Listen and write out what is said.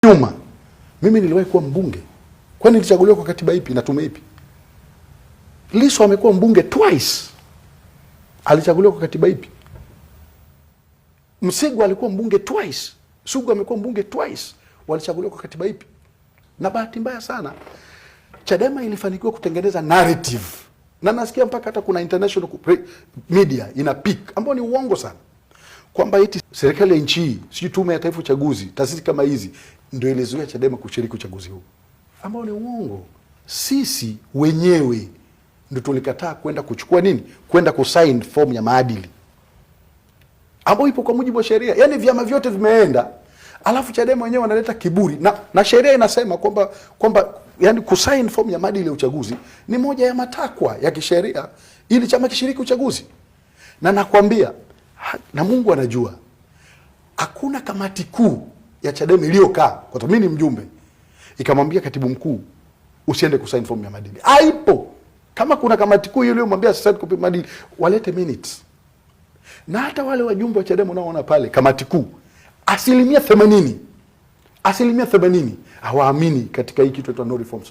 Nyuma mimi niliwahi kuwa mbunge. Kwani nilichaguliwa kwa katiba ipi na tume ipi? Lissu amekuwa mbunge twice, alichaguliwa kwa katiba ipi? Msigwa alikuwa mbunge twice, Sugu amekuwa mbunge twice, walichaguliwa kwa katiba ipi? Na bahati mbaya sana Chadema ilifanikiwa kutengeneza narrative, na nasikia mpaka hata kuna international media ina pick, ambao ni uongo sana, kwamba eti serikali ya nchi hii, sijui Tume ya Taifa Uchaguzi, taasisi kama hizi ndio ilizuia Chadema kushiriki uchaguzi huu, ambao ni uongo. Sisi wenyewe ndio tulikataa kwenda kuchukua nini, kwenda kusign form ya maadili ambayo ipo kwa mujibu wa sheria. Yaani vyama vyote vimeenda, alafu Chadema wenyewe wanaleta kiburi na sheria inasema kwamba yani kusign form ya maadili ya uchaguzi ni moja ya matakwa ya kisheria ili chama kishiriki uchaguzi. Na nakwambia na Mungu anajua, hakuna kamati kuu ya Chadema iliyokaa, kwa sababu mimi ni mjumbe, ikamwambia katibu mkuu usiende kusign form ya maadili. Haipo. Kama kuna kamati kuu iliyomwambia asisign form ya maadili, walete minutes. Na hata wale wajumbe wa Chadema unaoona pale kamati kuu, 80%, 80% hawaamini katika hii kitu inaitwa no reforms.